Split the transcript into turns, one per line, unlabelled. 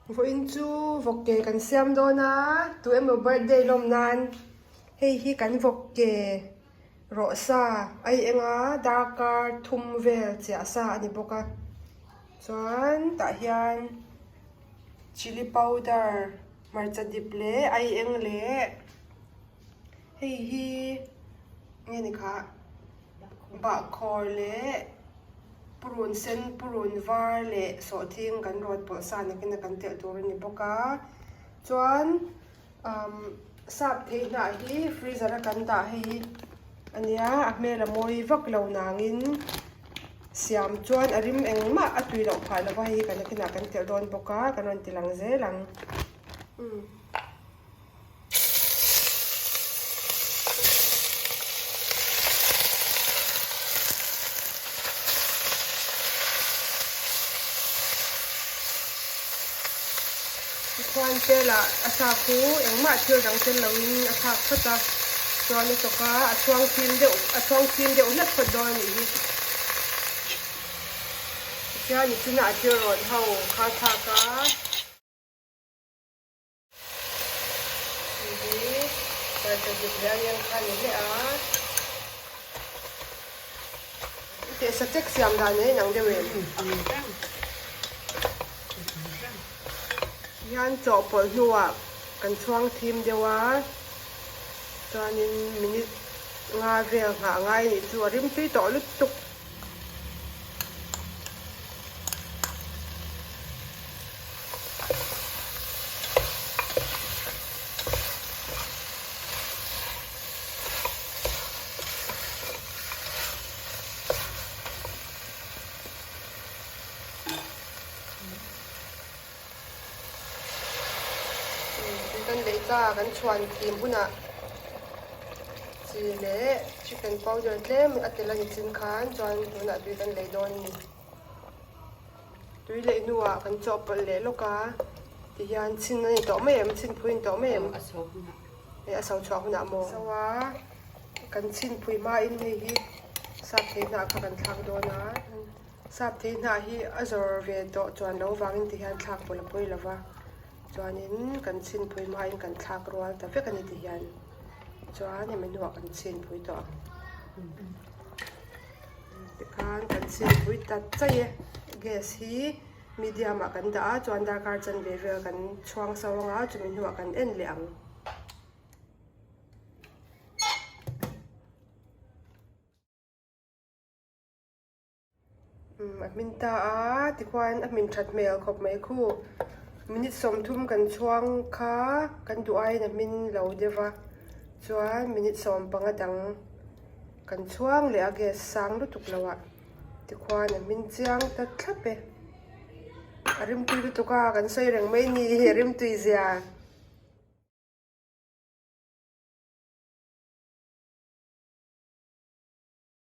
Vawiin chu vawk ke kan siam dawn a, tu emaw birthday lawm nan hei hi kan vawk ke rawh sa ai eng a darkar thum vel chiah sa a ni bawk a chuan tah hian chilli powder hmarcha dip leh ai eng leh hei hi nge ni kha bahkhawr leh purun sen purun var leh sawhthing kan rawt pawlh sa nakin a kan telh tur a ni bawk a chuan umm sap thei hnah hi freezer a kan dah hei hi a nia a hmel a mawi vak lo nangin siam chuan a rim engmah a tui loh phah lova hei hi kan nakinah kan telh dawn bawk a kan rawn ti lang zel ang umm. Tikhuan telah a sa khu engmah thil dang tel loin a thlak phawt a, chuan a chawk a, a chhuang fim deuh a chhuang fim deuh hlek phawt dawn a nih hi. Tichuan nichina a thil rawn ho kha a thlak a. Hei hi hmarcha dip leh aniang kha a ni hle a. I teh sa chek siam dan nen inang deuh em?
Ang reng. Ang reng.
Hian chawhpawlh hnuah kan chhuang thim deuh a, chuanin minute nga vel nghah ngai a nih chu a rimtui tawh lutuk. Kan lei ta kan chhuan fim hunah chi leh chicken powder tlem a tel a ni chin khan chuan tunah tui kan lei dawn a ni. Tui leh hnuah kan chawhpawlh leh lawk a tihian chhin a ni tawh mai em chhin phui a ni tawh mai em a so chhuah hunah maw so a kan chhin phui hmain hei hi sap thei hnah kha kan thlak dawn a sap thei hnah hi a zawr ve tawh chuan lo vangin tihian thlak pawlh a pawi lo va chuanin kan chhin phui hmain kan thlak rual ta vek a ni tihian chuan hemi hnuah kan chhin phui tawh ang. Tikhan kan chhipui ta chaih e gas hi medium ah kan dah a chuan darkar chanve vel kan chhuang so anga chumi hnuah kan en leh ang. Umm a hmin ta a tikhuan a hmin that hmel khawp mai khu minute 30 kan chhuang kha kan duh aiin a hmin lo deuh a chuan minute 15 dang. Kan chhuang leh a gas sang lutuk lo ah tikhuan a hmin chiang ta thlap e. A rimtui lutuk a kan sawi reng mai ni a rimtui zia.